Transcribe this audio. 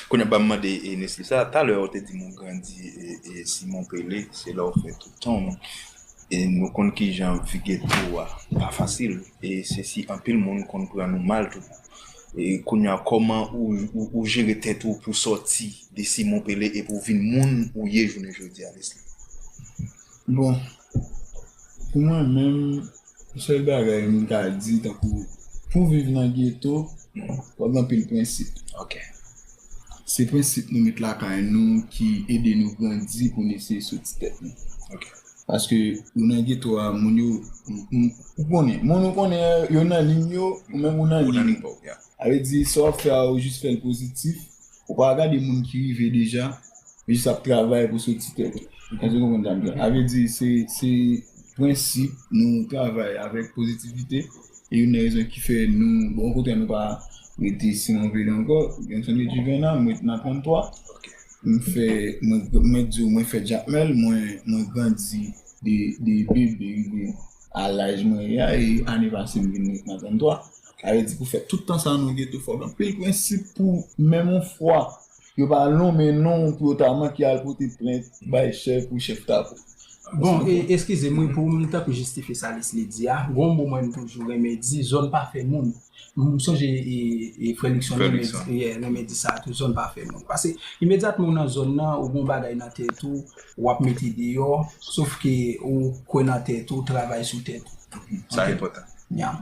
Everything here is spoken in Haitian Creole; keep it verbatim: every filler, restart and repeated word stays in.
Kounye a ba m mande e Nesly sa, talè ou te di m ou grandi e, e Simon Pele, se la ou fè tout tan w. E nou konn kijan vi geto a pa fasil. E se si anpil moun konn pran nou mal tou. E kounye a kòman ou, ou, ou jere tèt ou pou sòti de Simon Pele e pou vin moun ou ye jounen jodi a, Nesly? Bon, pou mwen menm, sèl bagay m ka di tankou pou viv nan geto, fò gen anpil prensip. Ok. Se prensip nou met lakay nou ki ede nou grandi pou n eseye soti tèt nou. Ok. Paske ou nan geto a, moun yo, ou konnen, moun ou konnen yo nan liy yo, ou menm ou nan liy yo. Sa vle di sa w ap fè a, ou jis fè l pozitif, ou pa gade moun ki rive deja, jis ap travay pou soti tèt ou. Èske w konprann sa m di a? Sa vle di se, se prensip nou travay avèk pozitivite, e youn nan rezon ki fè nou, bon, okontrè nou pa rete Simon Pele ankò, Genson de Juvena, mwen nan tranntwa. M fè, mwen, mwen di w, mwen fè Jakmèl, mwen, mwen grandi de, de bebe rive a laj mwen ye a, e ane pase m vin nan tranntwa. Sa vle di pou fè tout tan sa nan geto fò gen anpil prensip pou menm yon fwa yo pa lonmen non w pou yo ta manke al pote plent bay chèf ou chèf ta pou. Bon, e, eskize m wi pou m tankou jistifye sa Nesly di a. Gon mo mwen m toujou renmen di, zòn pa fè moun. M sonje e, e frè Luckson renmen di, yeah, renmen di sa tou, zòn pa fè moun. Paske imedyatman w nan zòn nan, ou gon bagay nan tèt ou, w ap mete deyò, sof ke ou kwè nan tèt ou, travay sou tèt ou. Sa enpòtan. Yeah.